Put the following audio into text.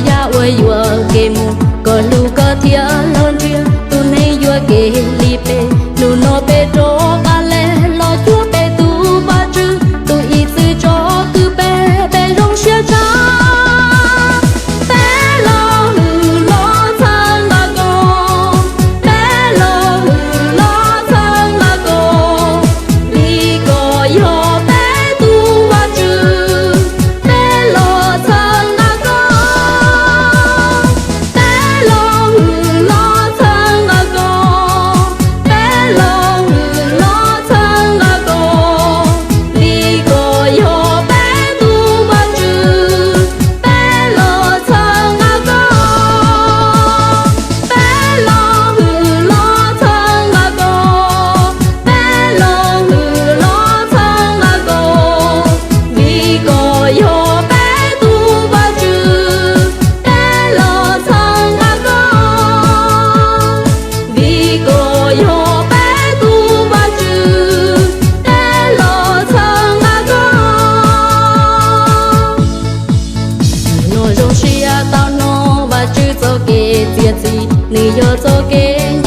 Yaj uas yuam kev mus, koj hlub koj thiaj los nrhiav tus neeg yuam kev li peb. Hnub no peb rov qab los cuag peb tus Vajtswv, tus ib txwm tso kwv peb, peb zoo siab tshaj. Peb los hwm los txhawb nqa koj, peb los hwm los txhawb nqa koj, vim koj yog peb tus Vajtswv. Peb los txhawb nqa koj, peb los hwm los txhawb nqa koj, peb los hwm los txhawb nqa koj, vim koj yog peb tus Vajtswv. Peb los txhawb nqa koj, peb los hwm los txhawb nqa koj, peb los hwm los txhawb nqa koj, vim koj yog peb tus Vajtswv. Peb los txhawb nqa koj, vim koj yog peb tus Vajtswv. Peb los txhawb nqa koj. Hnub no zoo siab tau hnov Vajtswv txoj kev txiav txim, nws yog txoj kev